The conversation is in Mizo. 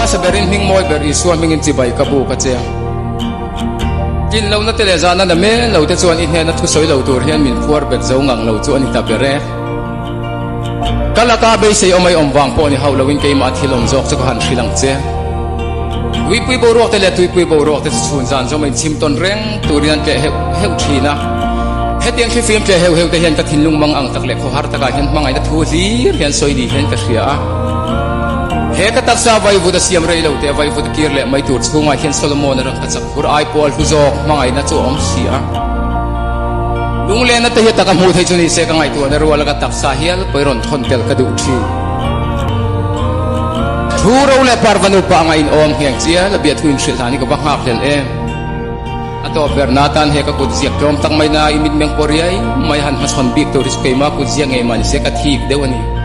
hmasa berin hming mawi ber Isua hmingin chibai ka buk a che. Tlin lohna te leh zahna na mel lo te chuan i hnena thusawi lo tur hian min phuar bet zo ngang lo chu a ni ta ber e. Ka laka beisei awm ai awm vang pawh ni hauh loin keimah thil awm zawk chu ka han hrilh ang che. Tuipui boruak te leh tuipui boruak te chu chhun zan zawm a inchim tawn reng turin an tleh heuh heuh thin a. Hetiang thlifim tleh heuh heuh te hian ka thinlung mang ang tak leh khawhar takah hian hmangaihna thu hlir hian sawi ni hian ka hria a. He ka taksa vaivut a siam rei lo te vaivut a kir leh mai tur chhungah hian Solomon-a rawn ka chak phur ai pawl hlu zawk hmangaihna chu a awm si a. Lunglenna te hi taka hmuh theih chu ni se ka ngaihtuahna ruala ka taksa hial pawi rawn thawn tel ka duh thin. Thu ro leh parva nupa anga inawm ngheng chial a biathu inhrilh hlan hi ka va nghak hlel em. A tawp ber na tan he ka kut ziak tlawm tak mai na i mitmeng pawh riai mai han hmachhawn bik tur hi chu keimah kut ziak ngei mah ni se ka thik deuh a ni.